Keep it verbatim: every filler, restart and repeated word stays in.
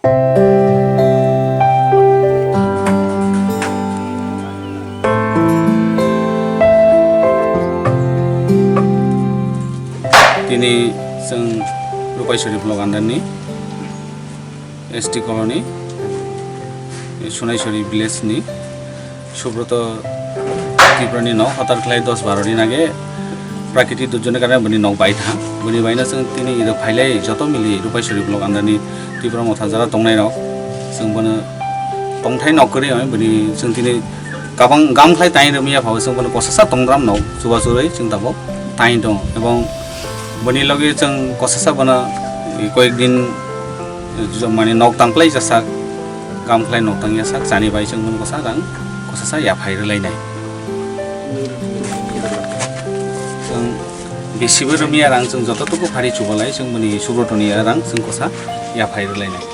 Tini chwng Rupaisori block under ni S T colony, Sunaisori village ni Subroto Tripura ni nok hotar khlai dos baro din age prakriti durjogni karone bini nok bai thang. Bini baino chwng tini iro phailai joto mili Rupaisori block under ni Tripura Motha jara tongnai rok chwng bono tongthai nok kwrwi oi bini chwng tini kabang gam khlai tai rwmya phabo chwng bono kosasa tongdram nok chuba churwi chwng tabok tai tong ebong bini logi chwng kosasa bono koyek din mane nok tang khlai jasak. Kam khlai nok tang yasak chani bai chwng bono kosa rang kosasa yaphai rwlainai. Chwng bisibo rwmya rang chwng joto tuku phari chubalai chwng bini Subrotoni rang chwng kosa yaphai rwlainai.